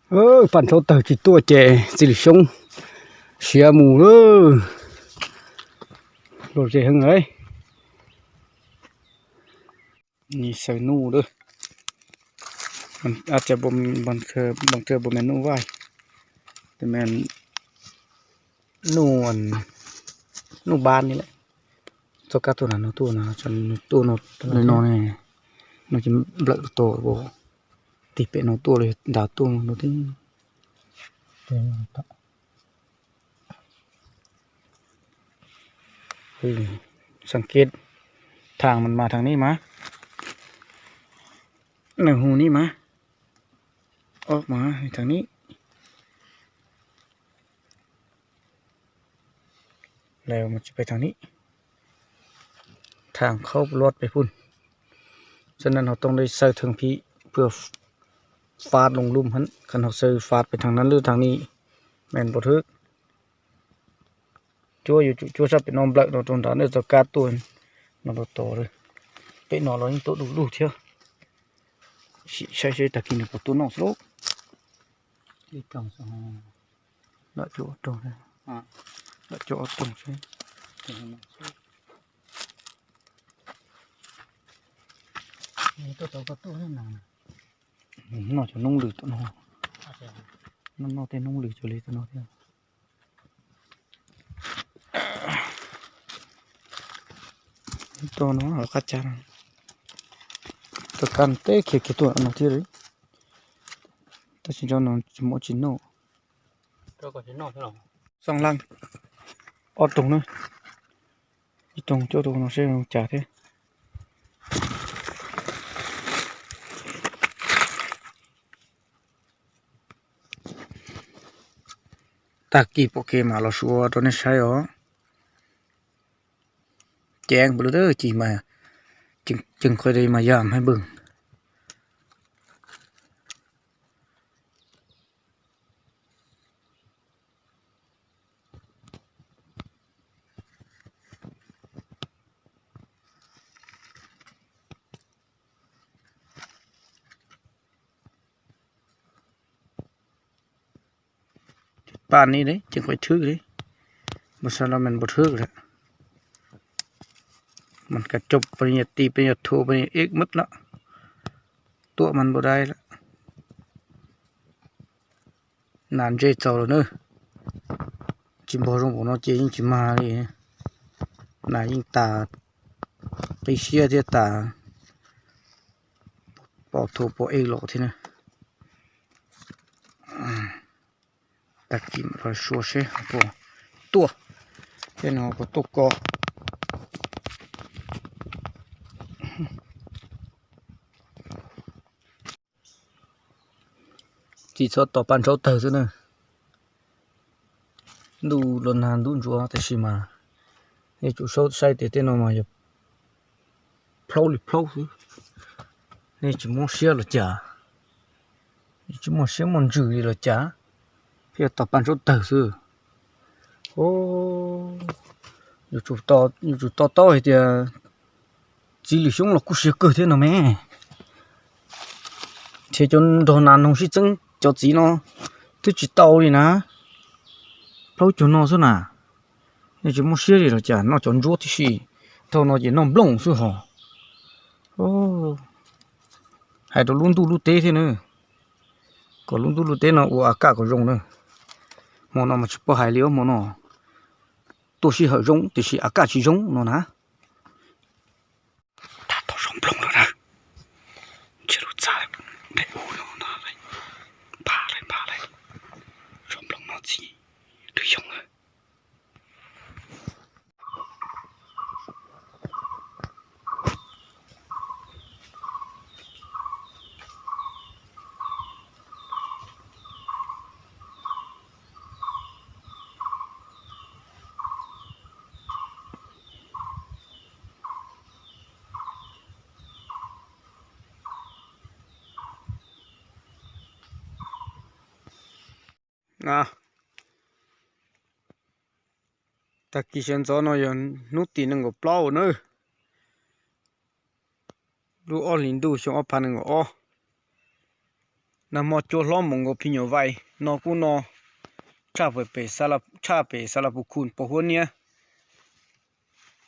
Paj ntsaub tawg tsis tuaj ces txiv lws xyoob siav mus lawm. Luag ze heev lawm. Ni xaws nuj lawm. Ab, tsa npam tsa npam nuj vaj, tes me nuj, nuj npab ni lawm. Txoj kab tuaj na, no tuaj na, tuaj no, no ne, no ces nplawm tau, tig pem no tuaj los nrad tuaj no thiab. Xeeb kiv, thaj mas mas thaj ni mas, nws hu ni mas, ob mas thaj ni, lawm mas tsis pais thaj ni, thaj khaub luaj pem pun. Xab nas ho tooj li xaws theem phim pw fab loo lum heev, khav ho xaws fab pem thaj nan lwj thaj ni, me npaum thwb. Cuab yuav tsum cuab sab pem no nplawm no rau nrad, nej txoj kab tuaj no los tos. Pem no los yeej tuaj du lug thiab. Sim saib seb tag kis nws puas tuaj noj xwb lauj. Ib rooj xwb, lawm cuaj rooj, lawm cuaj ob rooj seb. Noj cov noob lwj tom no, noj tej noob lwj cuag li tom no thiab. Tom no qab cas, tom kab teb khiav kiag tuaj no thiab li. Tab sis cov no tsis muaj tsis noj. Xeeb leej, ob rooj na, ib rooj cuab rau no seb zoo cas thiab. Tag kis pom kev mam los suav rau nej saib os. Ceev npaum li tab sis mas ceev qhov li mas yam hais npwg. Paj ni li ceev qhov thwb li, npau sab los mas npau thwb lawm. Mas kav tsij poj niam tis poj niam thuv poj niam ib mub lawm, tuaj mas npau dai lawm. Nas ntse txaus lawm na, tsis npog zoo npaum no ces yeej tsis mag li. Nas yeej tas qib siab thiab tas pom thuv pom ej los thiab na. Tag kis mam los suav seb puas tuaj, tej no puas tuaj ko. Tsis txhob tos paj ntsaub tawg xwb na. Ntuj los nag ntuj ntsuav tab sis mas nej tsum saib tias tej no mas yog plaub li plaub xwb. Nej tsis muaj siab los cas, tsis muaj siab muaj ntsws li los cas, thiaj tos paj ntsaub tawg xwb. Yuav tsum to taub hais tias txiv lws xyoob los kuj siav kawg thiab no me. Ces cov nrog nas noog sib txeeb cov txiv no twb tsis tau li na. Plaub caug no xwb na. Nej tsis muaj siab li los cas, noj cov ntsuab tib si, dhau no ces noj nplooj xwb hos. Hais rau lub ntuj lub teb thiab na, kom lub ntuj lub teb no ua a kaj kom zoo na. Hmo no mas tsis paub hais li, hmo no tuaj sij hawm zoo tiam sis a kaj tsis zoo no na. Tag tau zaub nplooj lawm na. Ntshe lub txaj nqe u no no, npaj lawm npaj lawm. Zaub nplooj no txiv twb yoo lawm. Tag kis sawv ntxov no yog hnub tim nees nkaum plaub na, lub ob hlis ntuj xyoo ob phav nees nkaum ob. Nag hmo cua hlob mus nkaus phim nyuj vais no kuj no, tshaj pem, tshaj pem Xav Las Pus Khus pos huab niab.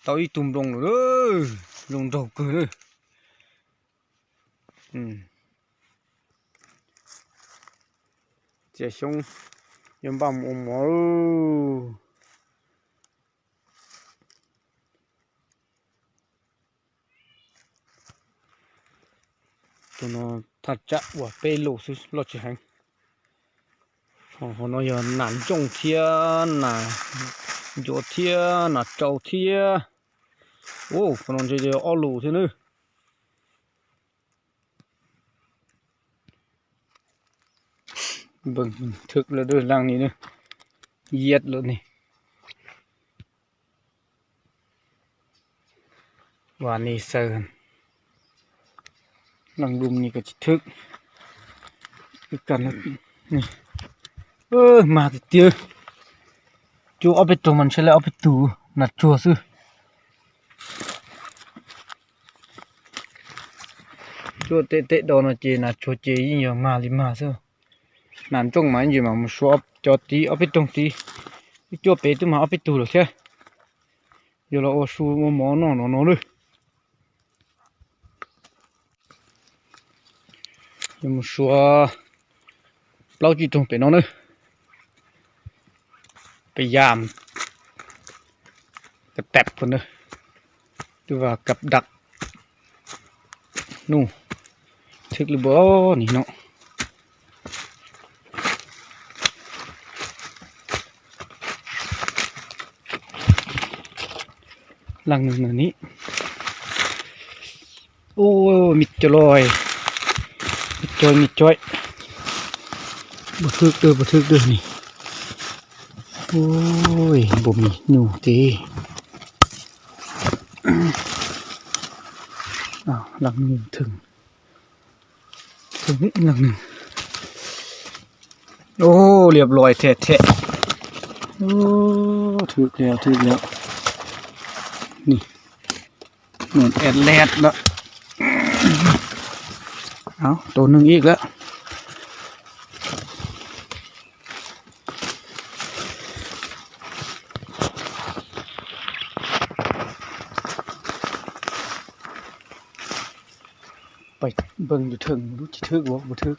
Tau ib tug nploos lawm, zoo nraug kawg lawm. Txias xyoob yuav npaj mus ua mov. Tus no thaj tsam uas peb lus xwb loj tsis heev. Hauv no yog nas ntsooj thiab nas ncuav thiab nas tsau thiab. Ua, qhov no ntshe yog ob lus thiab nawb. Npawg thwb lawm, leej ni, yiab lawm ni. Ua ni xaw, leej lus ni koj tsis thwb. Mag tiag tiag. Cua ob peb roog mas ntshe lawv ob peb tug nas tsuag xwb. Cua tej tej do no ces nas tsuag ces yeej yog mag li mag xwb. Nas ntsooj mas ib ntsis mas mus suav cov tid ob peb roog tid, ib cuaj pem twb mag ob peb tug lawm thiab. Yog los ua su ua mov noj no no lawm. Yuav mus suav plaub tsib roog pem no na. Peb yam kab teb pus na, twb vas kab dam. Nus, thwb lub npua ni no. Leej nws na ni. Ua, me cov loj, me cov, me cov. Npua thwb dawb, npua thwb dawb ni. Ua, npua mis nyuj tid. Leej nws theem, theem leej nws. Ua, liab loj thiab thiab. Thwb liab, thwb liab. Ni, nws es led lawm. Tus nws ib lawm. Peb npawg tus theem lub tsis thwb ua tus thwb.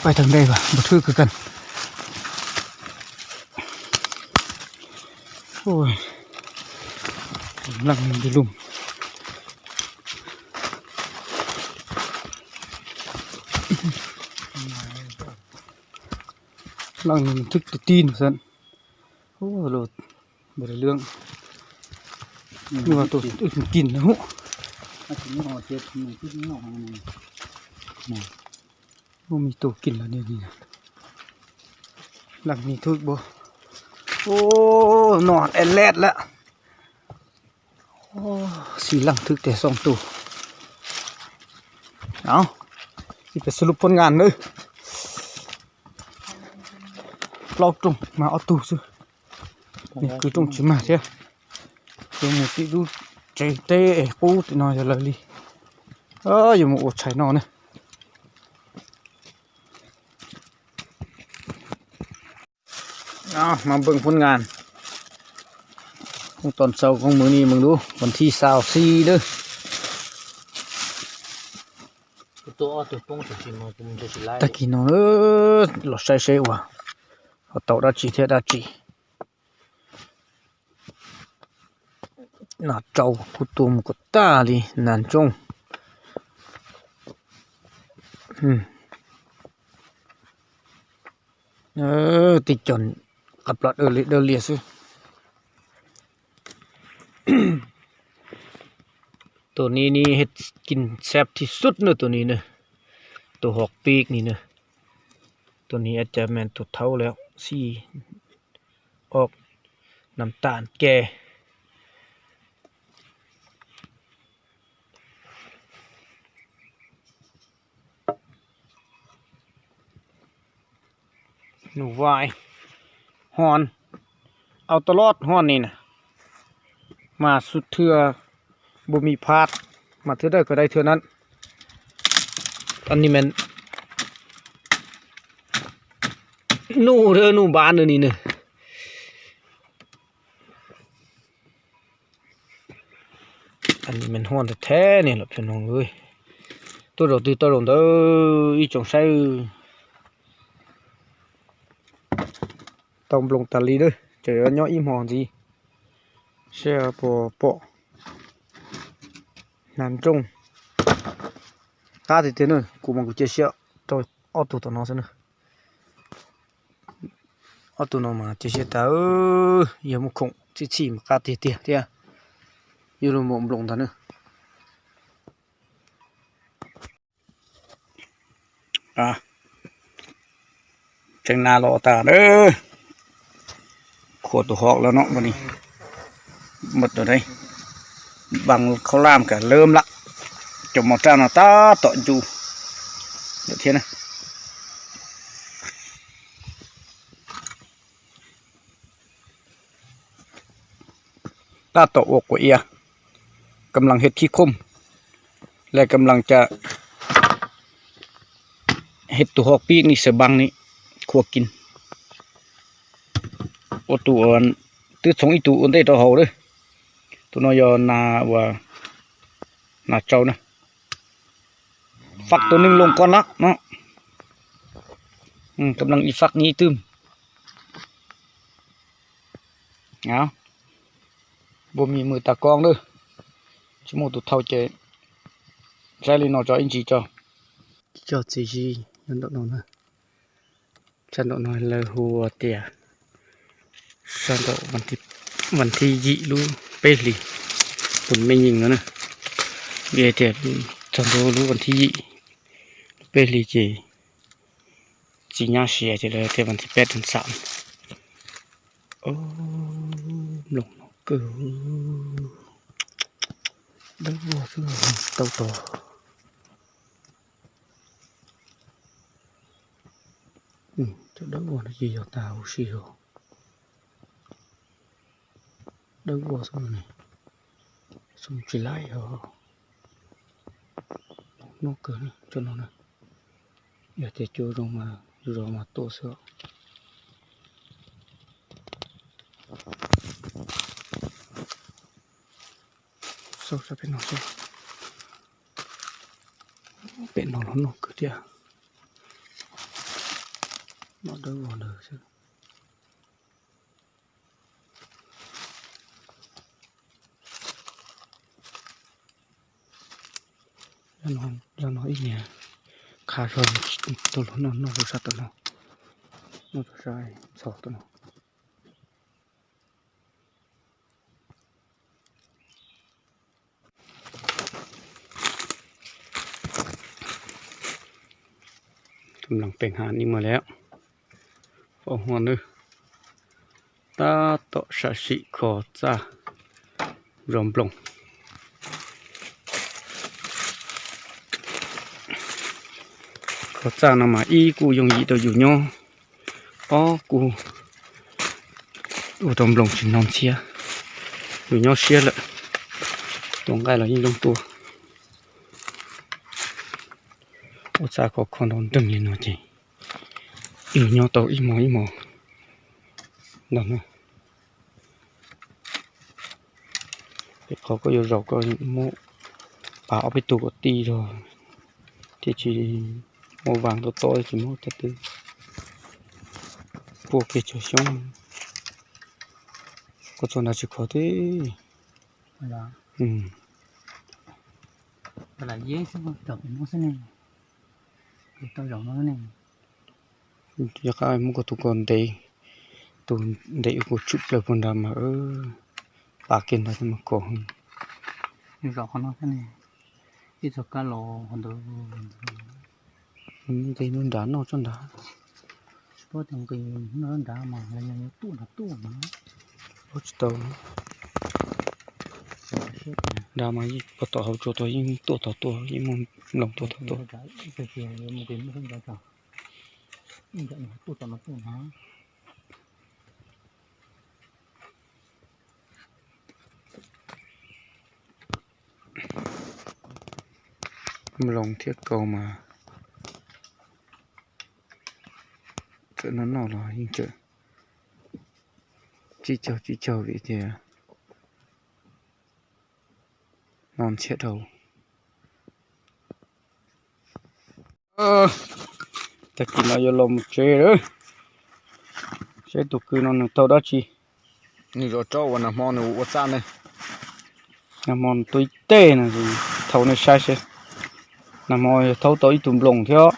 Peb tag ntej vas npua thwb kawg kawg. Leej nws lum. Leej nws thwb tus tij no xwb. Ua, los npua lwm, nws tus kin na hu. Ua, me tus kin los ni. Leej nws thwb npua. Ua, no es led lawm. Xis leej thwb tiag xoo tus. Ib peb xwb lub phab ngas nawb. Plaub rooj mas ob tug xwb. Kwv rooj tsis mag thiab. Yuav mus tim lub tsev teb qub tim no yog lawv li. Yuav mus ua tshais no na. Mas npawg phab ngas, ua tau xaus koob mus ni meej lub vas thib xaus xib lawm. Tag kis no los saib seb ua ho tau dab tsi thiab dab tsi. Nas tsau kuj tua mus kom tag li nas ntsooj. Tib co qab plab dawb lias dawb lias xwb. Tus ni ni hes kis xab thib xub na tus ni na. Tus hom pib ni na. ตัวนี้อาจจะแม่นตัวเฒ่าแล้ว สีออกน้ำตาลแก่ หนูวาย ฮอน เอาตลอดฮอนนี่นะ มาสุดเทื่อ บ่มีพลาด มาเทื่อใดก็ได้เทื่อนั้น อันนี้แม่น หนูเด้อ หนูบ้านเด้อนี่เนอะ อันนี้แม่นฮอนแท้ๆนี่แหละพี่น้องเอ้ย tuaj zaum twg tau zaum ntawd ib tsoom saib. Tau nploos tas li lawm, tseem yuav nyob ib hmo ntxiv, seb puas pom hnav nrooj. Qab tiag tiag na, kuv mas kuv cia siab rau ob tug tom no xwb na. Ob tug no mas cia siab tas, yog muaj khoom txhij txhij mas qab tiag tiag thiab. Yuav luag npaum nploos ntag na. Tseem na los tas, khuam tus hom lawm no, npam khau laj kam lawm lawm, cov mos raj no tab tom ncu lawm thiab na. Tab tom ua quav iab, kam lees hej khib khoom, le kam lees cas hej tus hom pib ni xav npaab ni khua kis. Ua tus twb txhoov ib tug ua ntej rau hauv lawm. Tus no yog nas, ua nas tsau na. Fab tus neeg loo koj lab no, kam lees ib fab ni twb. Npua mis mws tas koj lawm, tsis muaj tus thau ces saib li no tso ib ntsis tso. Cov txiv zis nyob nraum no na, sab nraum no lawv hu tias sab nraum vas thib yim lub peb hlis, tus me nyuam no na, vim tias txog ntua lub vas thib yim lub peb hlis ces tsis nyab siav ces lawv tias vas thib peb rau xav. Mloog no kawg, dawb vog xwb tau tos. Cov dawb vog no ces yog tas huv si os. Dawb vog xwb ne, xoo tsis laib os. Noj kawg cov no na, yog tias cua zoo mas zos mas tua xwb. Xauj sab pem no, pem no los noj kawg thiab. Noj dawb vog ntawd xwb. Zaj no ib niag qha zog, tau los noj noj rau sab tom no, noj rau sab ntxhov tom no. Kam lees peem has ni mas lawm, faus huaj nawb. Tab tom sam sim kho txaj zov nploos. Kho txaj no mas ib kuj yooj yim rau yus nyob, ob kuj ua rau nploos tsis hnov ntxhiab, yus nyob siab lawm, tua nqaij los yeej zoo tua. Ua txaj kho kho nrov nreeg li no ces yus nyob tau ib hmos ib hmos ntag na. Pem qhov koj yuav zaum koj muab pas ob peb tug kom tij zog thiaj tsis muaj vas tuaj tob tsis muaj caj twb puaj kiag cov xyoob. Koj txog nrad tsis khov tib. Yog qab muab koj tus ko ntev, tus ntev kuv tshwm plaws puag nrad mas pas kiag ntawd mas kov. Zos qhov no thiab ne, ib txog kab los ntawd. Nqis lub nrad noj tsob nrad. Tuaj tau nqis nrad mas tuaj nrad tuaj mas. Ua tsis tau. Nrad mas yeej puag tom hauv tsua tuaj yeej tuaj tod tuaj yeej muaj nploos tuaj tod tuaj. Nploos thiab kaus mas txawm noj noj los yeej tseem tsib caug tsib caug vim tias no ntxhiab dhau. Tag kis no yuav los mus tsev lawm. Seb tus kwv no nws taug dab tsi. Nws zov tsob uas nag hmo nws ua txaj ne. Nag hmo nws tua ib teg no, thaum nej saib seb. Nag hmo yog thaub tau ib tug nploos thiab.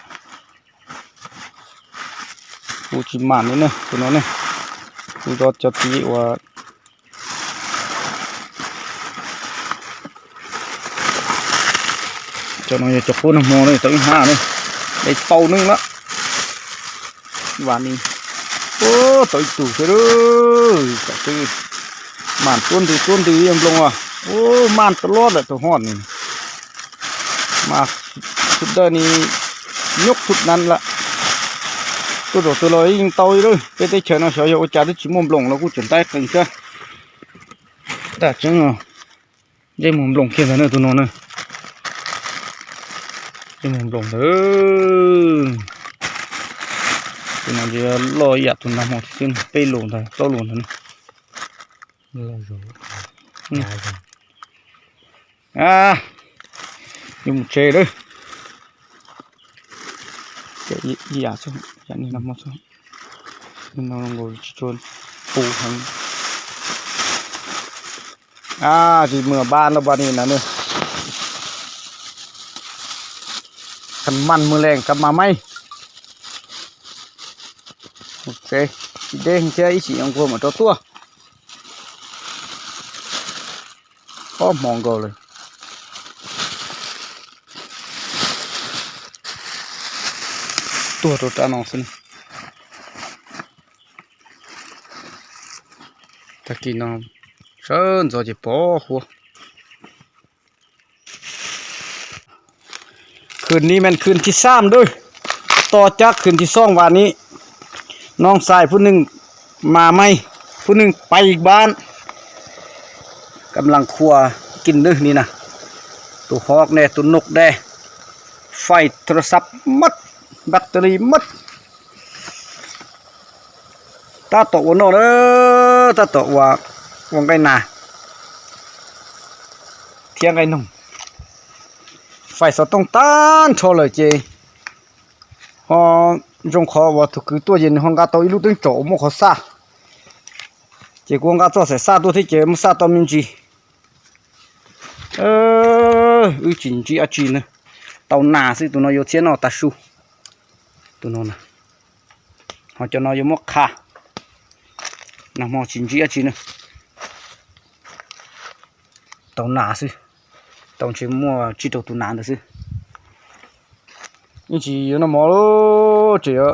Kuv tsis mam li ne, tus no ne. Kuv zov cov txiv uas cov no yog cov qub nag hmo ne, tau ib hnab ne. Dai tau neeg lawm. Vam ni, tau ib tug xwb. Tam twb mam tuab ntws tuab ntws ib nploos as. Ub, maj tas loj lawm tus hoj ni. Mas sub dawj ni nyob sub nan lawm. Tuaj zaum twg los yeej tau li lawm. Peb teb chaws no xyov yog ua cas twb tsis muaj nploos los kuj tseem ntaib qees thiab. Tam tseeb os. Yeej mus nploos kiag ntag na tus no na. Yeej mus nploos ntag. Tus no ces loj ib yam tus nag hmo thiab xwb, peb lus ntag plaub lus ntag. Yuav mus tsev lawm. Ib yam xwb, yam niag nag hmo xwb. Nim no nkaus tsis tshua puv heev. Ab, tsis muaj pab no pab ni na. Khas mas mus leej khas mas maib. Tsis deb thiab, ib chim yuav nquag mam rov tuaj. Ob hmo nkaus lawm. Tuag rau rab no xwb. Tag kis no sawv ntxov ces pov huab. คืนนี้แม่นคืนที่สามเด้อ ต่อจากคืนที่สองวันนี้ น้องชายผู้หนึ่งมาใหม่ ผู้หนึ่งไปอีกบ้าน กำลังครัวกินเด้อนี่นะ ตัวฮอกแน่ ตัวนกแน่ ไฟโทรศัพท์หมด แบตเตอรี่หมด Tab tom ua noj na, tab tom ua, ua nqaij nas thiab nqaij noog. Fais xov tooj tag nrho lawm ces ho zoo qhov uas tus kwv tuaj ces nws ho nqa tau ib lub teeb tsom uas muaj qhov xaj. Ces kuv nqa txoj xaim xaj tuaj thiab ces muab xaj tau me ntsis. Wb tsis ntsib dab tsi na, tau nas xwb, tus no yuav txhiab noj tas su. Tus no na, ho cov no yuav muab qha. Nag hmo tsis ntsib dab tsi na, tau nas xwb, tau ntshe muaj tsib rau tus nas ntawd xwb. Yeej tsis yuav noj mov, tseem yuav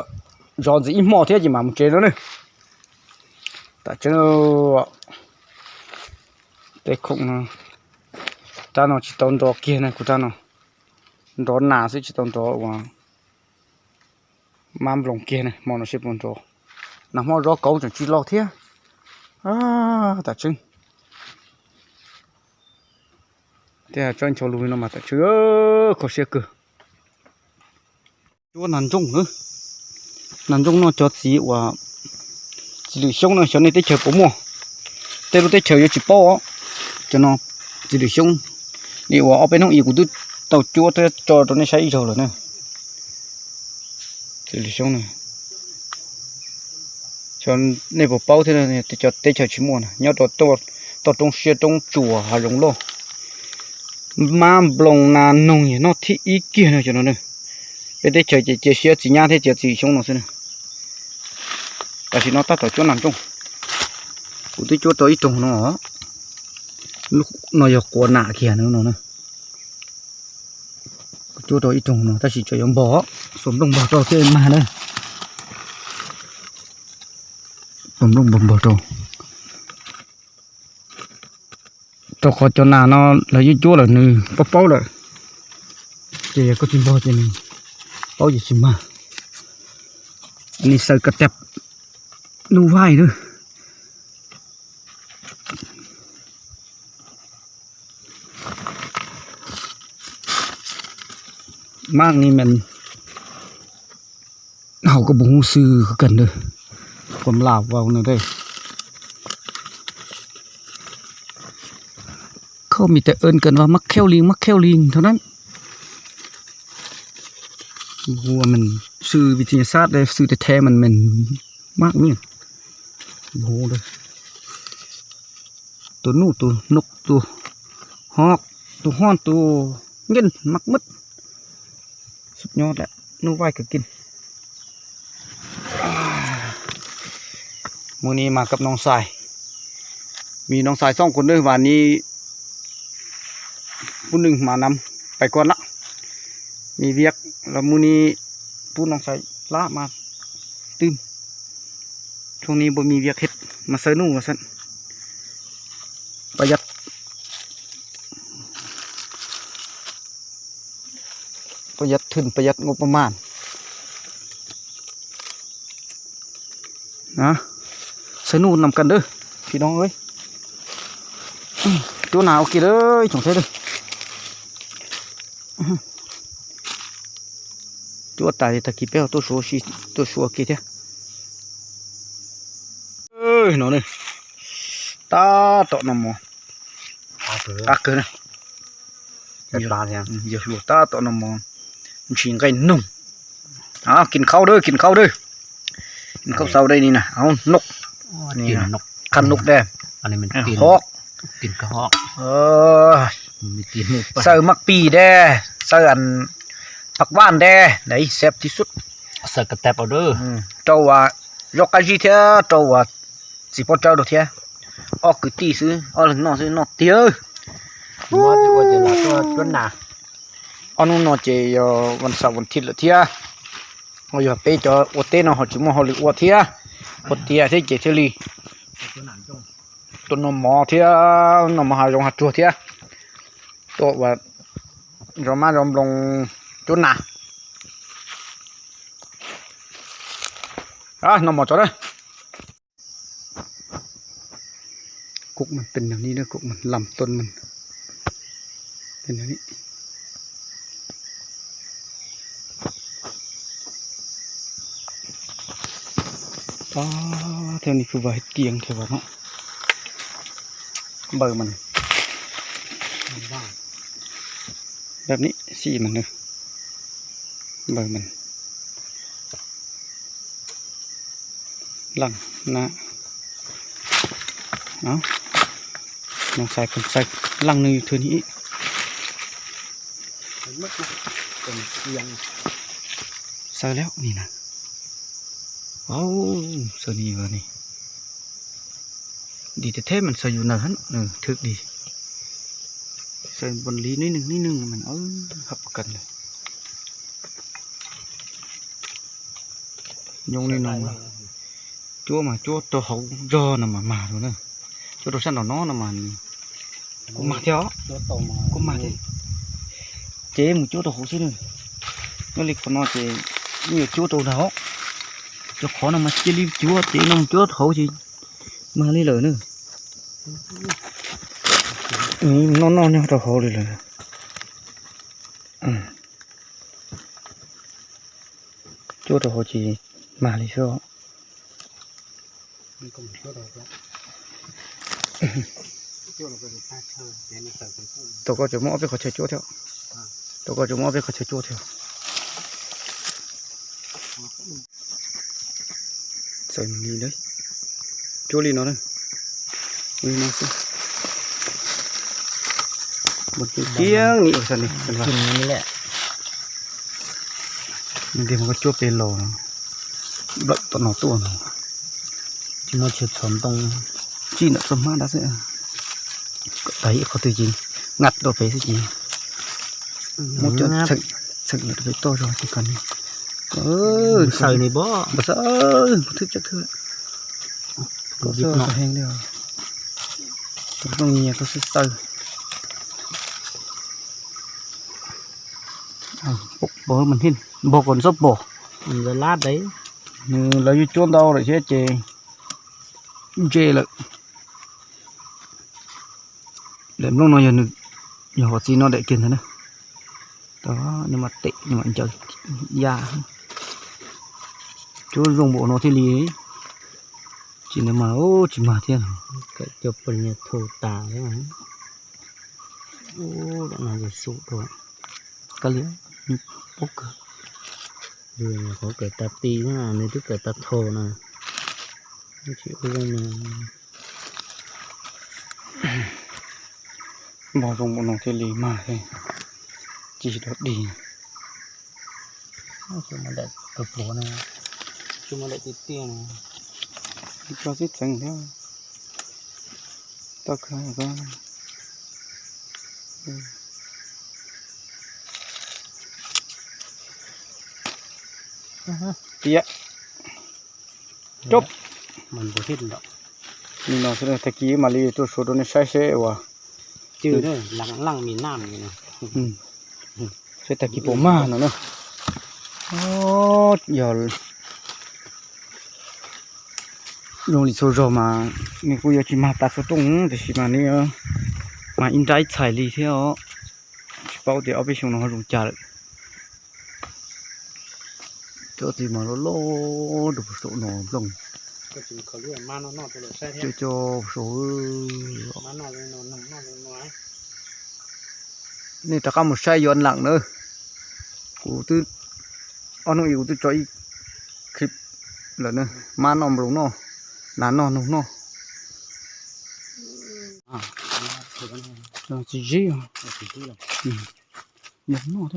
zov ntxiv ib hmo thiab ces mam mus tsev lawm ne. Tam tseeb, tej khoom no, rab no tsis tau nrov kiag na, kuv rab no nrov nas xwb tsis tau nrov uas mab nploos kiag na, hmo no seb puas nrov. Nag hmo zov kauv tseem tsis los thiab. Tam tseeb, tej tsob ncho lus no mas tam tseeb kho siab kawg. Cuab nas ntsooj, nas ntsooj no cov txiv uas txiv lwm xyoob no xyov nej teb chaws puas muaj. Tej lub teb chaws yuav tsis paub os. Cov no txiv lwm xyoob, li uas ob peb hnub ib kuv twb tau cuab thiab tso rau nej saib ib zaug lawm na. Txiv lwm xyoob na, nej puas paub thiab, cov teb chaws tsis muaj na, nyob rau toj roob siab roob tsuas hav zoov loj. Mab nploos nas noog yog noj thib ib kiag no cov no na. Peb teb chaws ces cia siab txiv nyab thiab txiv lwm xyoob no xwb na. Tam sim no tab tom cuab nas ntsooj. Kuv twb cuab tau ib rooj no, lub no yog quav nas kiag no na. Kuv cuab tau ib rooj no tab sis tseem yuav npog, xuas nplooj npog rau thiaj mag na. Pom nplooj npog npog rau, rau qhov cov nas no lawv yeej cuab lawm nws paub paub lawm. Ces yog koj tsis npog ces nws paub ces tsis mag. Ni xaws ka teb nub vaij lawm. Maj ni men hauv koj puas hu xwb kawg ntawd, koj mlaj vau nws dej. Không, mình phải ơn cần vào mắc kheo linh, mắc kheo linh thôi đấy. Hu mình sư vị sinh sát đây, sư thể thể mình mình mắc miệng. Hu đây. Tus nuj tus nug tus ho, tus ho tus nkeej maj maj. Sub nyob lawm, nuj vaij kawg kiag. Mus ni mas kab noo xais, mis noo xais xooj kuv nwg vas ni, pub nwg mas nam pais kuaj lawm. Mis viav los mus ni pub noo xais lab mas twb, tshooj ni npuas mis viav qhia mas xaw nuj xwb. Pab yab Pab yab thwm pab yab ngub pab maj. Xaw nuj nam kas dawb, phim doo. Cuab nas ua ke lawm tsoom saib. Cuab tas tag kis peb ho tuaj suav ua ke thiab. No ne, tab tom noj mov, qab kawg na. Yawg hluas tab tom noj mov, ntsis nqaij noog. Kis khaub dawb, kis khaub dawb. Kis khaub xaus dej ni na, noj, qhab noj dej, hov, xaw maj pis dej, xaw paj vaj dej, xav tib sub, rau uas zaub qab zib thiab rau uas txiv pob tsawb rau thiab. Ob kwv tij xwb, ob leeg noj xwb noj tiag. Ob hnub no ces yog vas xaum vas thiv lawm thiab, ho yog peb cov ua teb no ho tsis muaj hauj lwm ua thiab, ua tiag thiab ces thiaj li tuaj noj mov thiab, noj mov hav zoov hav tsuag thiab, tuaj ua zov mab zov nploos, cuab nas. Noj mov tso na. Kuv mas pes nag li, kuv mas lam tooj mas pes nag li. Thiab ni kuj vas kiag thiab vas no, npaws mas, npaws ni xij mas, npaws mas. Leej na, noo xais kom xaws leej nws thwm ni. Xaws lawm ni na. Xaws ni, dim thiab mas xaws yus nawb, thwm dim. Xaws npaum li nib neeg nib neeg mas hab kas lawm. Nyob li no, cuab mas cuab rau hauv zog no mas mag lawm na. Cuab rau sab nraum no no mas kuj mag thiab os, kuj mag thiab. Ces mus cuab rau hauv xwb na. Nyob li qhov no ces yeej yuav cuab rau hauv. Cov qhov no mas cia li cuab, ces no mus cuab rau hauv ces mag li lawm na. Noj noj nyob rau hauv li lawm. Cuab rau hauv ces mag li xwb. Tau koj tseem muab ob peb qhov chaw cuab thiab. Tau koj tseem muab ob peb qhov chaw cuab thiab. Txawm li, cuab li no, li no xwb. Kiag ni, ntiag mas koj cuab pem los, nplawm tom no tuaj no. Tsis muaj chaw txhom ntoo, tsis ntawm txoj hmab dab xwb. Kom tag ib qhov twg ces nqa rau pem xwb ces muab coj txheem rau pem toj zog ces kom nws xaws ni, npau xaws, npau thwj caj thwj. Koj xwb heev li, tus plooj nyias koj xwb xaw. Npog kom nws txhob pom. Nws lawv yuav cuab ntau lawm thiab ces ntse lawm. Daim nplooj no yog nws, yog qhov txiv no daim kiag ntag na. Nws mas tem nws mas ncaws ya. Cuab zoo npaum no thiaj li, tsis ntawd mas tsis mag thiab. Cov pos nias thu tas thiab. Ub, daim no yog su dua. Kab liam, paub kawg. Qhov kawm tas ti, nws twb kawm tas tho na. Tsis ua zoo na. Npog zoo npaum no thiaj li mag thiab, tsis dog dig. Tsis muaj daim tiag tiag no. Tso xwb txheej thiab. Tau kawg. Tiag. Cub. Nim no xwb, tag kis mam li tuaj suav rau nej saib seb uas seb tag kis puas mag no na. Yog zoo li txhua zaug mas nws kuj yuav tsis mag tas txhua rooj, tiam sis mas nws mag ib nrab ib txhais li thiab os. Tsis paub tias ob peb xyoo no ho zoo cas lawm. Cov txiv mas loj loj rau saum no nplooj. Cov cov saum. Nej rov qab mus saib yuav nlam na. Kuv twb, ob hnub ib kuv twb tso ib clip lawm na, mab noj nploos noj, nas noj noog noj. Tsis zib, nploos noj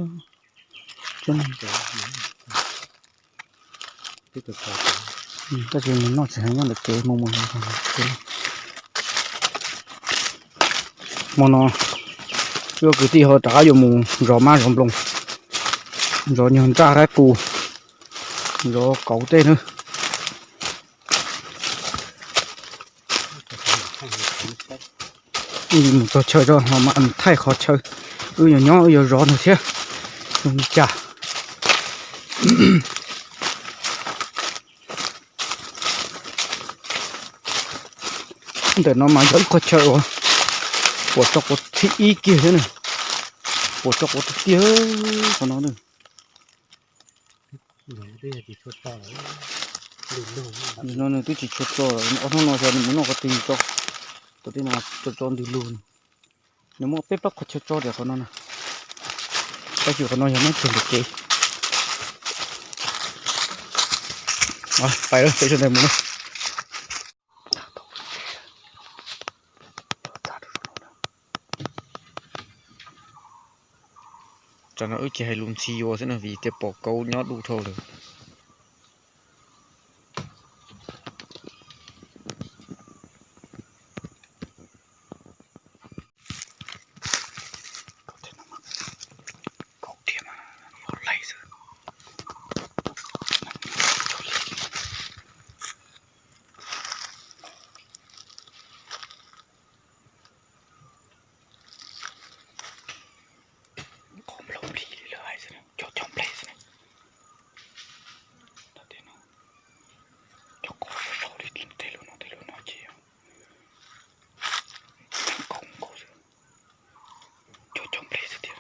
thiab. Tab sis nws noj tsis heev, nyob ntawm kev mus mus. Hmo no wb kwv tij ho rov qab yuav mus zov mab zov nploos, zov nyuag nraj qaib qus, zov kauv tej na. Mus txog chaw tso ho mam thaij qhov chaw wb yuav nyob wb yuav zov nws thiab zoo li cas. Ntawm no mas yog ib qhov chaw uas puas tso quav thib ib kiag thiab na, puas tso quav tiag tiag qhov no na. No nws twb tsis tshua tso lawm, ob hnub no xyov nws mus noj qhov twg tso, tam tej no tso tso ntws lug. Nws muaj peb plaub qhov chaw tso tias qhov no na, tab sis qhov no yog nyob kiag ntawm kev. Pais lawm, peb sawv daws mus na. Tsam no wb ces hais lus ntxhi yuav xwb na vim tias pom kauv nyob du dhau lawm. Qhov nplooj plig li lawv hais xwb, cov coob plig xwb. Cov qhov sov li tej lub no tej lub no ces yog coob nkaus xwb, cov coob plig xwb tiag.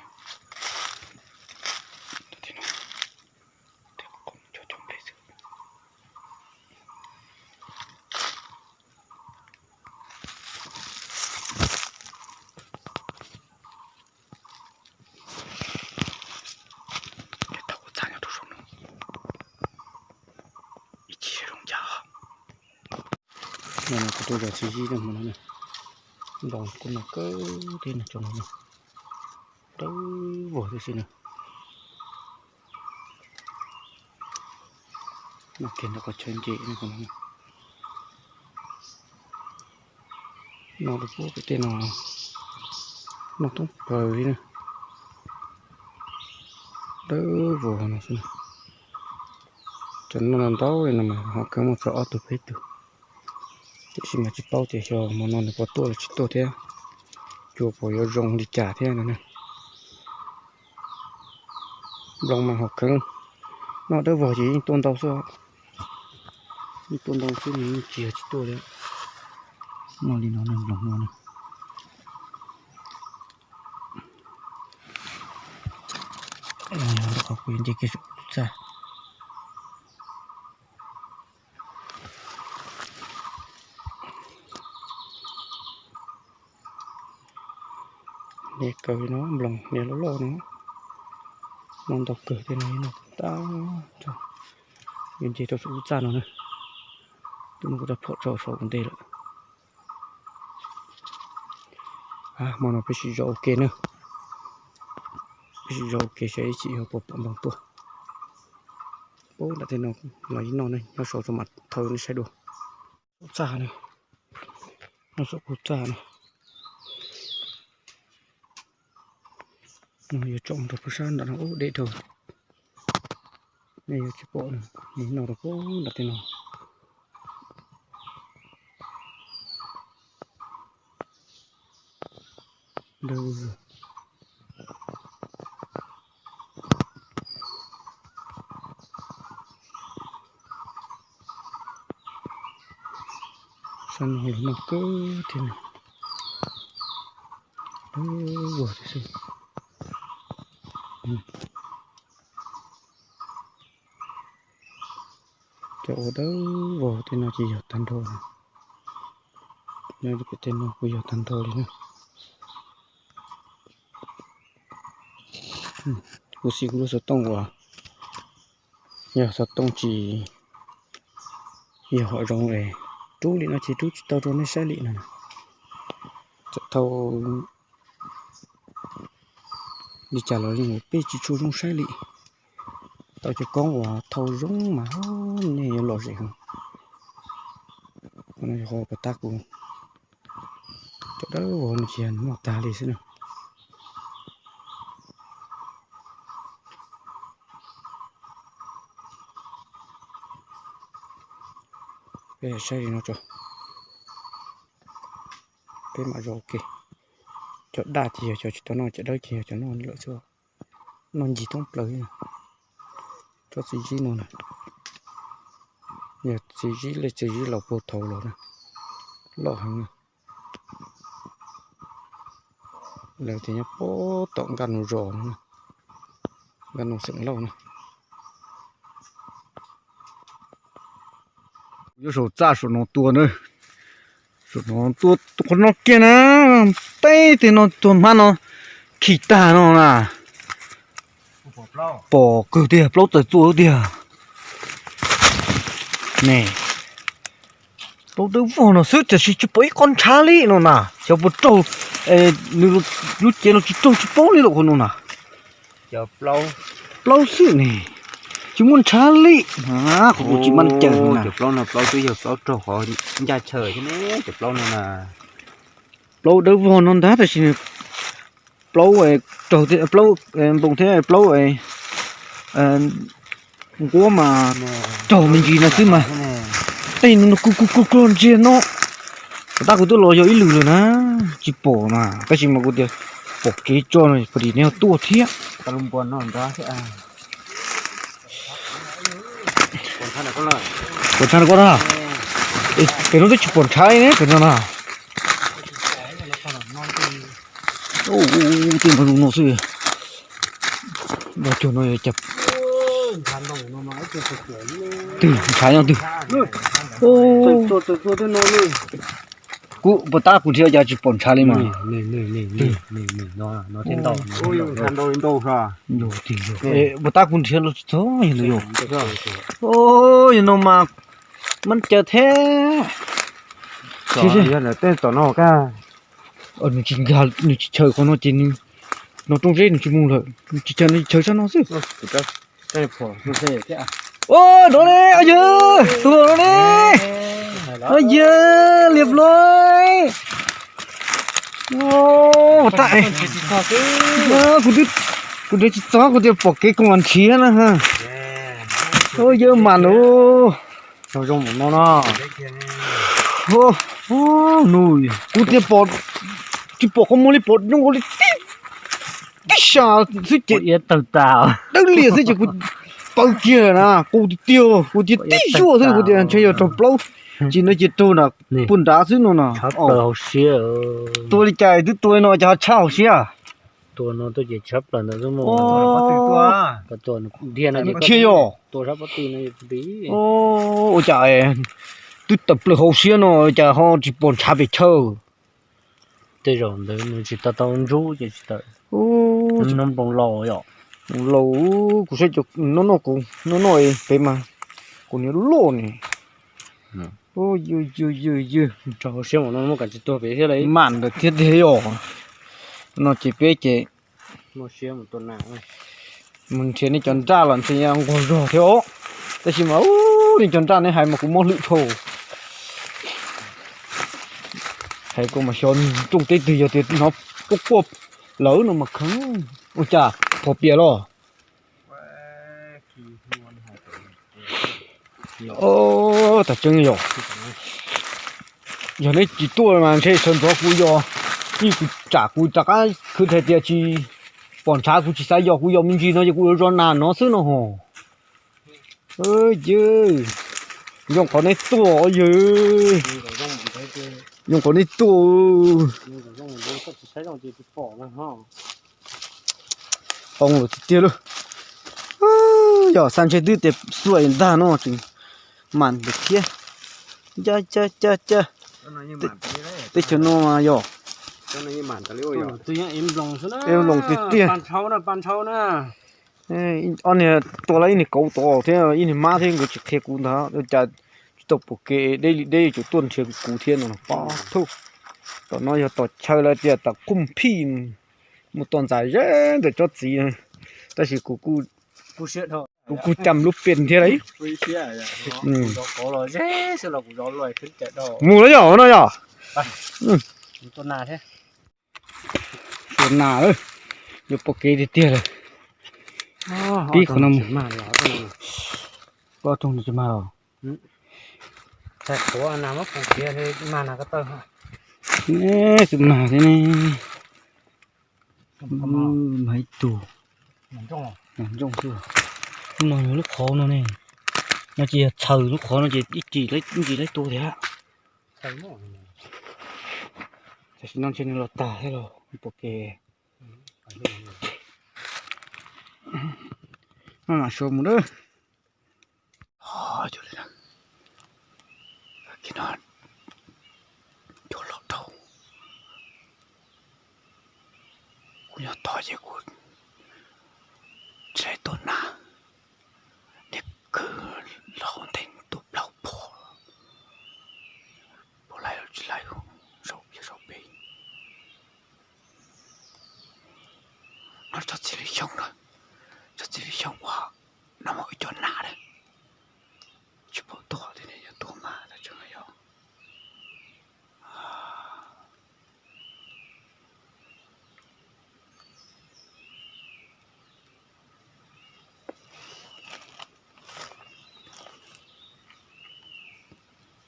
Tej no tej qhov coob coob plig xwb. Tau kuv txhaj nyob rau saum no, ib chim zoo cas. No kuv tuaj zov txiv zib no, nploos kuj no kawg thiab no, tsoom no dawb vog tib si na. No kiag ntawm qhov chaw nce no, no rau pem tej no, no toob plaws li na, dawb vog no xwb na. Cov no ntau li no mas ho kawg muaj txog ob tug peb tug. Tiam sis mas tsis paub tias xyov hmo no nws puas tuaj los tsis tuaj thiab, cua puas yuav zoo li cas thiab no na. Nploos mas hom kheev, noj dawb vog ces yeej tuaj ntau xwb. Yeej tuaj ntau xwb nws yeej tsis yog tsis tuaj li. Noj li no nploos no na. Qhov kuv yuav nce kiag saum txaj. Niam kawg no, nploos niam loj loj no, noj ntau kawg tej no, noj tag tso. Yuav nce rau saum lub txaj no na, twb muab kuv rab phom tso saum ua ntej lawm. Hmo no peb sim zov ua ke na, peb sim zov ua ke saib ib chim yog puas pom nploos tuaj. Ub, nram tej no los ib noj ne, nyob saud tso mam thaij nej saib dua. Saum txaj na, noj saum kuv txaj na. No yuav tsom rau pem sab nram no ub deb dhau. Nej yuav tsis pom, nej noj rau pem nram tej no. Sab no los noj kawg thiab na. Dawb vog thiab xwb. Cov ua dawb vog tej no ces yog tag nrho na. Nyob rau pem tej no kuj yog tag nrho li na. Kuv siv kuv lub xov tooj uas yog xov tooj tsis yog hom zoo es rub li no ces rub tsis tau rau nej saib li no. Txawm thau li cas los yeej ua peb tsis tshua zoo saib li. Tau cov koob uas thau zoo mas nej yuav lom zem heev. Qhov no yog qhov puas tab kuv cov dawb vog no ces noj tag li xwb na. Peb saib li no tso, peb mam zov ua ke. Cov daj ces yog cov tsis tau noj, cov dawb ces yog cov noj lawm xwb. Noj ncig thoob plaws. Tsob txiv zib no na, yog txiv zib li txiv zib laus puag thaud los na, loj heev na. Lawv tias nyob puag tom Nkaj Nus zos no, Nkaj Nus xeem Lauj na. Yuav saum txaj saum no tua na, saum no tua qhov no kiag na, teb tiag no tua hmab no khi tag no na. Pom kawg tiag, plaub txawm txua tiag. Ne, plaub dawb vog no xwb tiam sis tsis pom ib qho ntshav li no na, xyov puas raug, nws lub cev los tsis raug tsis paub li lawm qhov no na. Plaub xwb ne, tsis muaj ntshav li. Qhov kuv tsis maj caw na, plaub no plaub twb yog plaub raug qhov ncaj chaw thiab ne, cov plaub no na. Plaub dawb vog no ntag tab sis plaub raug, plaub npoo thiab plaub nquab mas raug me ntsis no xwb mas. Tej no kuj kuj kuj kuj ntsiag no. Puas tab kuv twb los yog ib lwm lawm na, tsis pom mas tab sis mas kuv tias pom kev tso no pom dim neb tuaj thiab. Pom ntshav na, pem no twb tsis pom ntshav li ne pem no na. Tej npawg no xwb. Npawg cuag no cas, twg ntshav nyob twg? Kuv puas tab kuv nrhiav cas tsis pom ntshav li mas. Puas tab kuv nrhiav los tsis txog yog no yog. Yog no mas maj caw thiab. Nws tsis nkag, nws tsis chaw qhov no ces nws no rooj zeb nws tsis mus lawm, nws tsis chaw, nws chaw sab no xwb. Ua no ne, yawg tuag no ne, yawg liam loj. Ua tag, kuv nrhiav tsis txog, kuv tias pom kev koom mas nrhiav na. Yawg mas no, zoo no no. Nws, kuv tias pom, tsis pom qhov muag li, pom zoo nkaus li tib, tib sab xwb ces, iab tawg tas, dawb lias xwb ces kuv paws kiag na, qus tiag tiag, kuv tias tib zuaj xwb, kuv tias ntshe yog raug plaub, tsis no ces raug nram puag nrad xwb no na. Hauv siab, tua li cas twb tua li no cas ho tshab hauv siab. Tua no tuaj ces tshab plaws ntawd xwb mas. Tua dhia no ces, dhia yog tua sab pob tw no. Ua cas twb tawm plaws hauv siab no cas ho tsis pom ntshav pes chaw. Tej zaum ntawd nws tsis tau tau ntsub ces tsis tawm. No nploos laus yom. Nploos laus, kuv saib cov no noj, kuv noj noj pem mas kuv niam loj ne. Ywg ywg ywg ywg, rau hauv siab mas no muaj kam tsis tuag pem thiab li. Mam ntawd thiab tiag yom. No ces peb ces mus nrhiav nej cov nraj los ntshe nquag zog thiab os. Tab sis mas nej cov nraj nej hais mas kuv mob hlwb dhau. Hais koj mas xyov nrooj teb twg yog tias hnov quaj quaj lawm no mas kheev. Ua cas phom piam los? Tas tseeb yog, yog neb tsis tuaj mas ntshe sawv ntxov kuv yog, ib kuv tsam kuv rov qab khwv hais tias tsis pom ntshav kuv tsis xav yos, kuv yos me ntsis no ces kuv yuav zov nas no xwb no hos. Yog, zoo qhov neb tuaj yog, zoo qhov neb tuaj. Qoo lawm tiag tiag lauj. Yog xav ntshe twb tias xuaj ntag no tseem mam ntawd thiab. Ca ca ca ca. Teb chaws no mas yog, eb, nploos tiag tiag. Ob niag tua lawm ib niag kauv tod thiab ib niag mab thiab nkawd tsis qhia kuv ntag, ua cas tsis tau pom kev deb li deb yuav tsum tuaj nrhiav kuv thiab no. Pob thub, tom no yog tom chaw lawv tias tom qub phij, mus tom ntxas ze ntawm tsob txiv, tab sis kuv kuj, kuv kuj cam lub pes thiab lauj. Mus lawm yog no yog. Tua nas lawm, yuav pom kev tiag tiag lawm. Pib qhov no mus. Koj roog tsis mag los? Tus mag thiab ne. Mag ib tug. Mas ntsooj xwb. Lub no yog lub qhov no ne. No ces yog txhaws lub qhov no ces ib ntsis, ib ntsis laib tua thiab. Tam sim no ntshe nws los tag thiab los pom kev. Maj mam suav mus na. Kiag no, cua hlob dhau. Kuv nyob tod ces kuv tsis laib tua nas, niag kwv laus ntev tua plaub phuam, puas laib los tsis laib, zaum pem. No tsob txiv lws xyoob na, tsob txiv lws xyoob uas no mas ib co nas na, tsis pom tuag tiag, yog tuag mas tseem yog.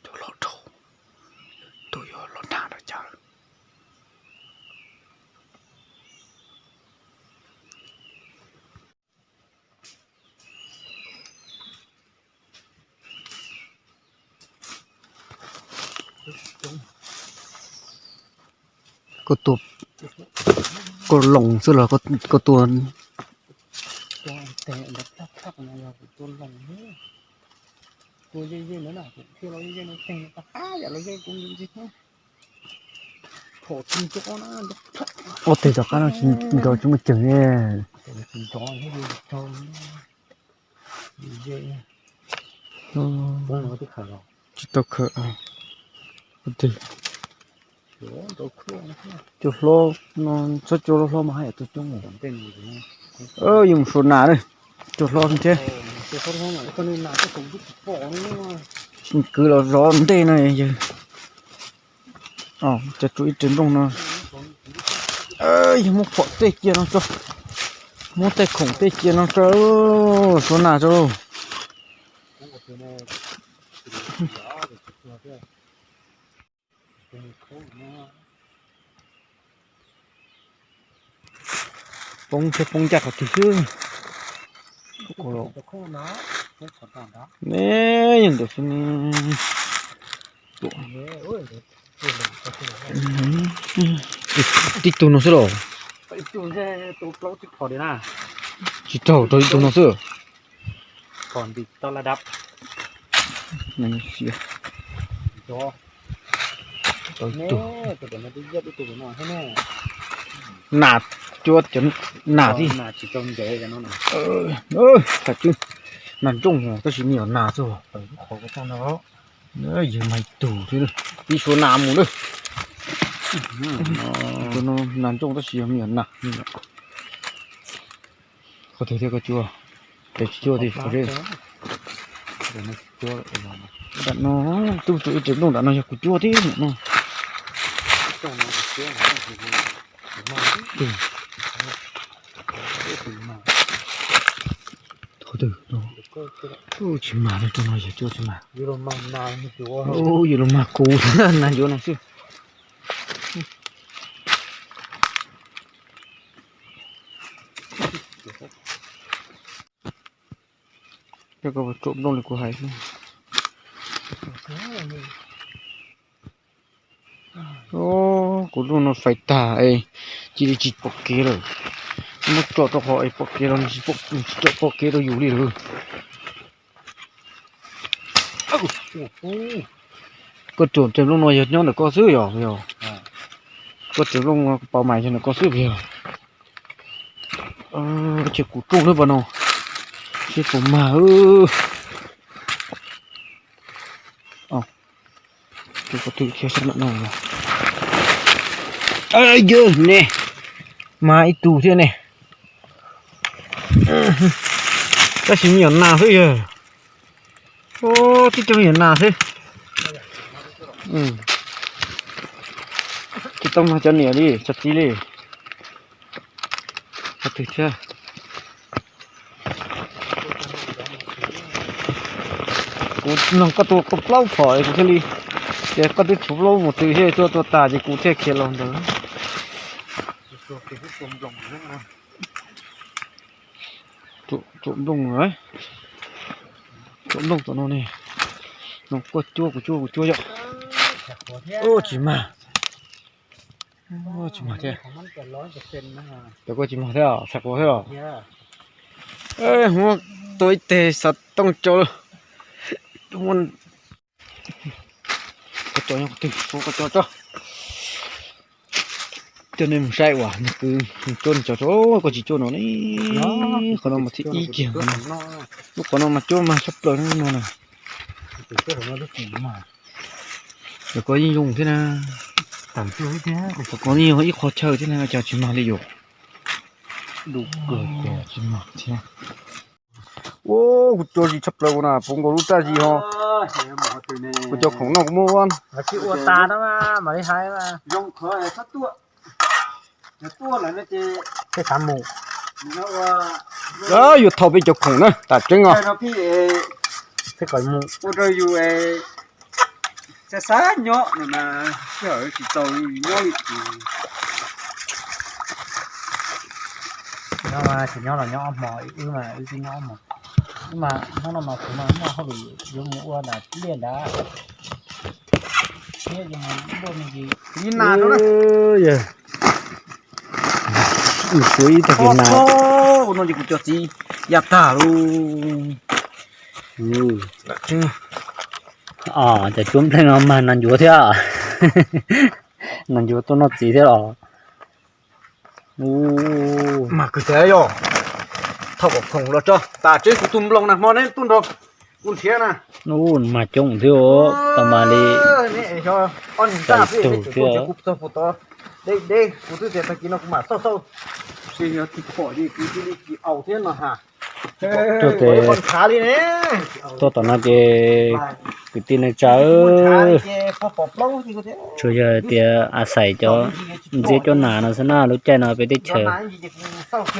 Cua hlob dhau, tus yuav los nag nram cas. Koj tua, koj loos xwb los koj tua? Ob teg tom qab no tsis nrov tsis muaj ceem ne. Tsis tau khawm. Cua hlob no, txhob cua hlob mas haj yam tuaj coob. Yuav mus suav nas na, cua hlob thiab. Kwv los zov ntej no yog. Cov tsuas ib tsev nplooj no, yog muab phom tej cia no tso, muab tej khoom tej cia no tso, suav nas tso. Poob thiab poob ncaj qhov twg xwb. Ne, yeej ntawd xwb ne. Tib tug no xwb los? Tsis raug, raug ib tug no xwb. Nas cuab cov nas thiab. Nas ntsooj tab sis me nyuam nas xwb. Yog mas ib tug thiab, ib suab nas mus lawm. Nas ntsooj tab sis yog me nyuam nas. Qhov twg thiab koj cuab? Ces tsis cuab tiag. Nram no, twb tsuas ib rev nplooj nram no yog kuv cuab tib no. Qhov twg no? Tsis mag li, rau no yog cuab tsis mag. Yus los mag kuv nas ncuav no xwb. Coj koj tsom nplooj li kuv hais xwb. Kuv nplooj no fais tag es cia li tsis pom kev lawm. Muab tso rau qhov es pom kev los nws tsis tso pom kev rau yus li lawm. Koj tsom nplooj no yog nyob ntawm koj xwb yog? Koj tsom nplooj pauv mas yog ntawm koj xwb yog? Ces kuv rooj lawm pas no, seb puas mag. Qhov twg thiab sab nram no? Yog ne, mag ib tug thiab ne. Tab sis me nyuam nas xwb yog. Tib co me nyuam nas xwb. Tsis tau mag cov niam li cov txiv li. Qhov twg thiab? Kuv nug koj tua koj plaub phom kuv thiaj li tias koj twb tshuav plaub mus twg thiab, tua tua tas ces kuv thiaj khiav los ntawd. Tsom nplooj, tsom nplooj tom no ne. No koj cuab kuv cuab kuv cuab yom. Tsis mag. Tsis mag thiab. Cov koj tsis mag thiab, txhais quav thiab los? Muab tua ib teg xov tooj tso lawm. Koj tso, koj tso, coj nej mus saib uas nws kwv cuab nws cov tso, koj tsis cuab no li. Qhov no mas thib ib kiag, lub qhov no mas cuab mag tshaj plaws no na. Yog koj yeej zoo thiab na. Yog koj yeej yog ib qho chaw thiab na, cas tsis mag li yus. Tsis mag thiab. Ua, kuv cuab zis tshaj plaws na, puv nkaus lub raj zis ho. Kuv cov khoom no kuv muab ua tsis ua tas no mas mam li hais mas. Yuav thauj peb cov khoom na, tas tseeb os. Ua rau yus xav xav nyob no mas sij hawm tsis txaus nyob li. Nyob mas tsis nyob los nyob ob hmo, wb mas wb twb nyob ob hmo. Wb mas hnub no mas kuv mas muaj hauj lwm yuav mus ua nram liaj nrad. Thiab ces mus ntuj me ntsis. Ib nas rau na. Ua ib tag kis nas. Ua no ces kuv cov txiv ya tag lauj. Cov cuab npleeg no mag nas ncuav thiab. Nas ncuav tuaj noj txiv thiab los. Mag kawg thiab yog. Thauj kom khoom los tso, tas tseeb kuv tus nploos na hmo neb tuaj nrog kuv nrhiav na. Mag coob thiab, tau mas li. Tau tug thiab. Kuv txog puas tod, deb deb kuv twb tias tag kis no kuv mam xauj xauj, tsis yog tsis pom ces kuv cia li tsis aus thiab no ha. Tuaj ces, tuaj tom no ces kwv tij neej tsa, tsuas yog tias a xais cov ntxiab cuab nas no xwb na, lub caij no peb teb chaws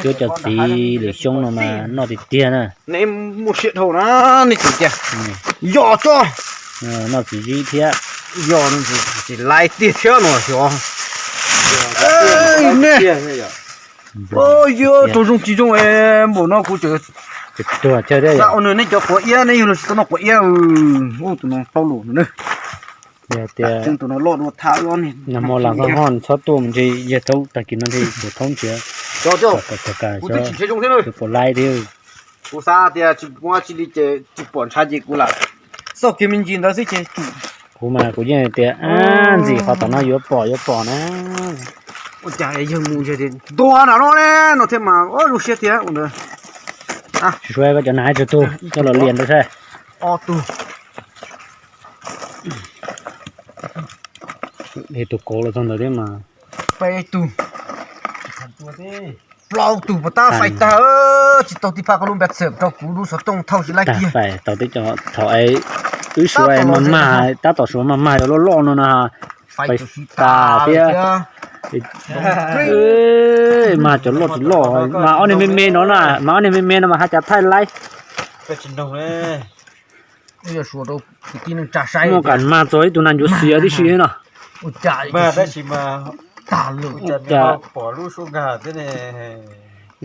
cuab cov txiv lwm xyoo no mas noj tiag tiag na. Neb muaj siab dhau na, nej tseem tias yog tso. Noj txiv zib thiab. Yog no tsis laib tiag thiab no xyov. Ne, yog rau zoo tsis zoo es npaum no kuv tuag thiab. Xav ua nws nej cov quav iab ne, yog los tsis tau noj quav iab. Tus no plaub lus no ne. Yog tias tus no loj dua thaj wb ob niag. Nag hmo lam xoj hoj txhob tuaj mus ntshe yawg thaub tag kis no ntshe kuv thaub nrhiav. Cov cov kuv twb tsis nrhiav zoo thiab. Tus puas laib thiab. Kuv xav tias tsis muaj tsis li ces tsis pom ntshav ces kuv lam xauj kiag me ntsis ntawd xwb ces tsum. Kuv mas kuv yeej tias ntxim qhov tom no yuav pom yuav pom na. Ua cas yawg mus yawg tias ntuag nram no ne no thiab mas zoo siab thiab ua ntawd. Tsis suav koj cov nag tsawg tug coj los liam ntawd saib. Ob tug. Tus kauv los txog ntawd thiab mas. Peb tug. Plaub tug puas tab faib tag, tsis tau tib phaj koj lub npaj txawm rau kuv lub xov tooj thauj tsis laib kiag. Tau teb cov thaum wb suav maj maj, tab tom suav maj maj yog loj loj no na. Faib tas thiab. Mas cov loj tsis loj mas ob niag me me no na, mas ob niag me me no mas haj cas thaij laib. Muaj kam mag txog ib tug nas ncuav xiav tib si no.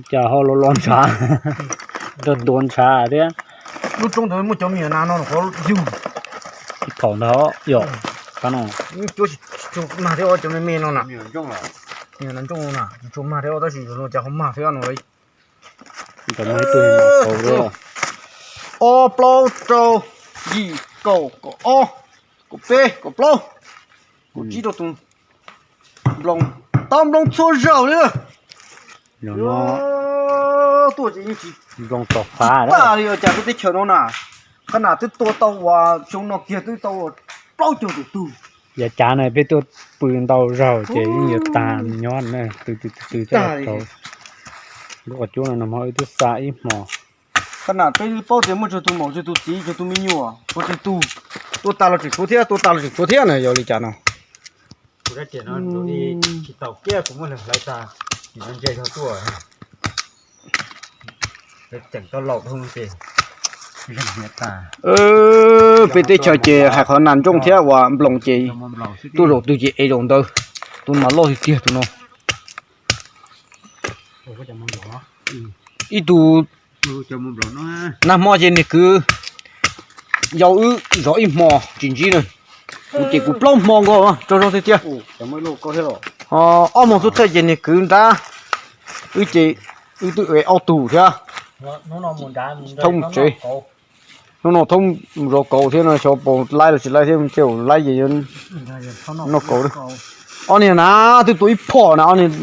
Cas ho los los ntshav, rau tuav ntshav thiab. Lub roob ntawd muaj cov me nyuam nas no qhov yug. Ib phaum ntag yom, qab no. Cuab tsis tshua mag thiab cov me me no na. Me nyuam nas ntsooj no na, tsis tshua mag thiab tab sis yus no cas ho mag thiab no. Ob plaub rau yim kaum kaum ob kaum peb kaum plaub kaum tsib rau tus nploos, tau nploos txhua zaus li. Tuaj ces yeej tsis nploos tom fav li os cas peb teb chaws no na. Qhov nas twb tua tau uas xyoo no kiag twb tau plaub caug tus tug. Yav cav na peb tuaj pw ntau zaus ces yeej yuav tag nyob na, tw tw tw tw tau. Lub qhov cub no nag hmo wb twb xa ib hmo. Qhov nas peb paub tias muaj tsawg tus maum tsawg tus txiv tsawg tus me nyuam ua tsawg tus, tua tas los tseem tshuav thiab, tua tas los tseem tshuav thiab na, yog li cas no. Kuv rab riam no tsis taus kiag kuv muab lawv hlawv tag, nim no ntse zog tuaj. Tseem tau laus dhau ces zeeg hniav tas. Peb teb chaws ces hais qhov nas ntsooj thiab uas nploos ces tuaj zaum twg ces ev zaum ntawd. Tus mas loj tiag tiag tus no. Ib tug nag hmo ces niag kwv yau wb zov ib hmo tsis ntsib na. Kuv ces kuv plaub hmo nkaus tsaug zog tiag tiag. Ob hmo xub thawj ces niag kwv nrab wb ces wb twb ev ob tug thiab. Thoob mus tsev. Hnub no thoob zov kauv thiab no xyov puas laib los tsis laib thiab, tej zaum laib ces yuav noj kauv. Ob niag na twb tua ib phom na, ob niag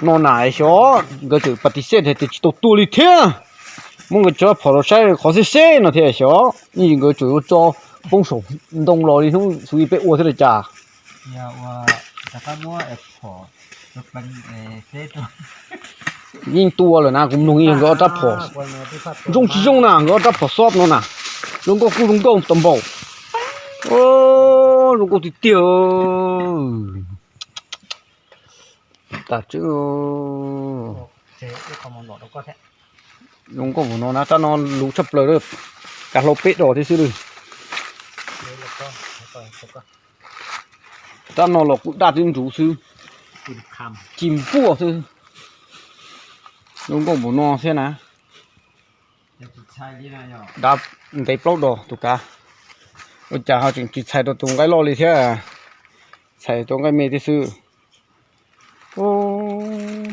no na xyov nkawd tseem pas tis xej hais tias tsis tau tua li thiab. Muab nkawd cov phom los saib qhov xeb xeb no thiab xyov, nkawd tseem yuav tso poob saum ntoo los li hnub xub ib peb ua thiab li cas. Yeej tua lawm na, kuv mloog nkawd ob rab phom zoo tsis zoo na, nkawd ob rab phom xob no na, zoo nkauj kuj zoo nkauj tau npaum. Zoo nkauj tiag tiag. Tas tseeb. Zoo nkauj mus no na, rab no luv tshaj plaws, kav hlau peb dos thiab xwb lawm. Rab no los kuj daj twb ntsuv xwb, ci npuaj xwb. Zoo nkauj mus no thiab na. Dab ntev plaub dos tus kav, ua cas ho tseem tsis txhais rau tus nqaij loj li thiab, txhais tus nqaij me thiab xwb.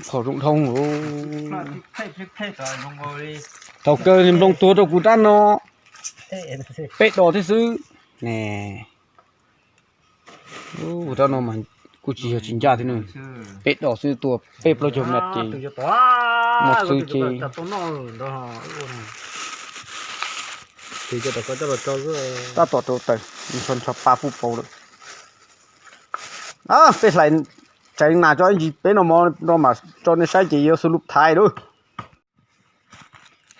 Phom zoo dhau. Thaum kawg nploos tuag rau kuv rab no peb dos thiab xwb ne. Rab no mas kuj tsis yog tsis ncaj thiab ne, peb dos xwb tua peb plaub caug mas ces muaj xwb ces tab tom rau taws ntsho ntsho pa puj pauv lawm. Peb hlais tsaiv nas tso ib ntsis peb noj mov no mas tso nej saib ces yuav xu lub thaiv lawm.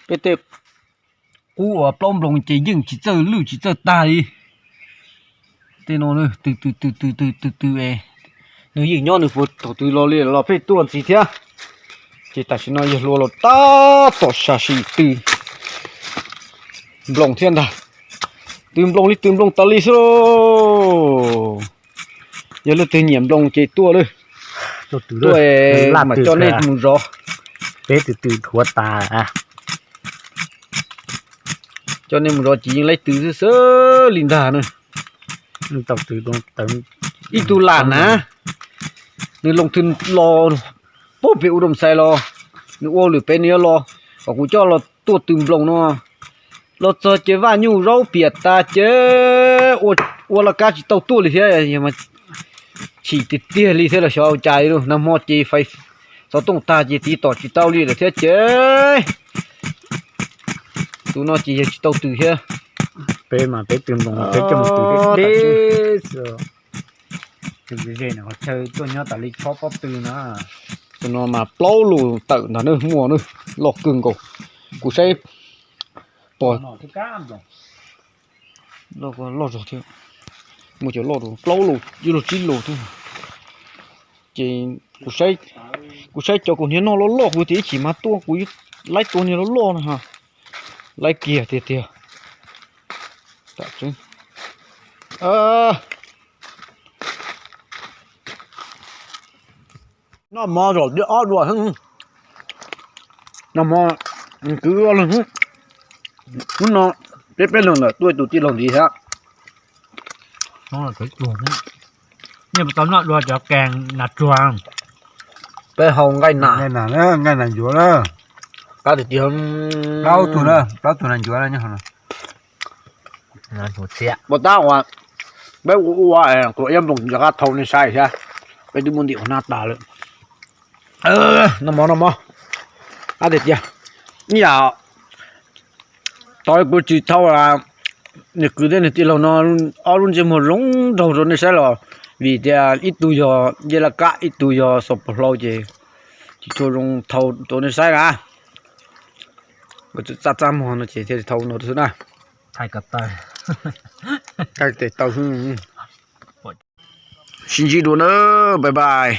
Peb tej qub uas plaub nploos ces yeej tsis txawj lwj tsis txawj tag li. Tej no tw tw tw tw tw tw tw es nws yeej nyob nws puag thaum twg los li los pheej tuaj ntxiv thiab. Ces tam sim no yawg hluas los tab tom sam sim tw nploos thiab ntag. Tw nploos li tw nploos tas li xwb lauj. Yog leej twg nyiam nploos ces tuaj lawm. Tuaj mas coj nej mus zov. Peb tw tw dhuav tas. Coj nej mus zov ces yeej laib tw xwb xwb li ntag na. Ib tug lam na, nws loo thwm los puag pem U Doos Xais los, nws ua lwm pem nws yuav los, kom kuv coj los tuaj tw nploos no. Los txog ces vaj nyuj zaub piam tas ces ua laj kab tsis tau tuaj li thiab, yog mas chim tiag tiag li thiab los xyov ua cas li. Nag hmo ces fais xov tooj tag ces tiv tom tsis tau li lawm thiab ces tus no ces yog tsis tau tw thiab. Peb mas peb tw nploos peb coj mus tw deb deb xwb. Tus ze no qhov chaw tuaj nyob tas li chob pob tw na. Tus no mas plaub lus tawm ntag na, muaj na, loj kawg nkaus. Kuv saib pom loj zog thiab, muaj cov loj plaub lus ib lub tsib lus thiab. Ces kuv saib cov kaus hniav no loj loj, kuv tias ib chim mas tuaj kuv laib tua niag loj loj no. Laib kiag tiag tiag. Noj mov zaum li ob dua xwb. Noj mov kwv ob leeg xwb. Hnub no peb peb leeg lawm, tuaj tus tij laug ntxiv thiab. Nej puas tau noj dua cov keeg nas tsuag? Peb hau nqaij nas, nqaij nas ncuav na. Qab tiag tiag. Plaub tug na, plaub tug nas ncuav na nyob hauv no. Puas tab uas peb ua ua kuv iab nploos rov qab thau nej saib thiab. Peb twb muab ntim qhov nab tas lawm. Noj mov, noj mov. Qab tiag tiag. Ib yam tau kuv tsis thau niag kwv thiab niag tij laug no ob lub ntsej muag zoo nraug rau nej saib los, vim tias ib tug yog ncej laj kab, ib tug yog xaus pus hlau ces tsis tshua zoo thau rau nej saib na. Kuv txawm txaj txaj muag no ces thiaj li thau no xwb na. Thaij tes taw xwb. Sib ntsib dua na, bye bye.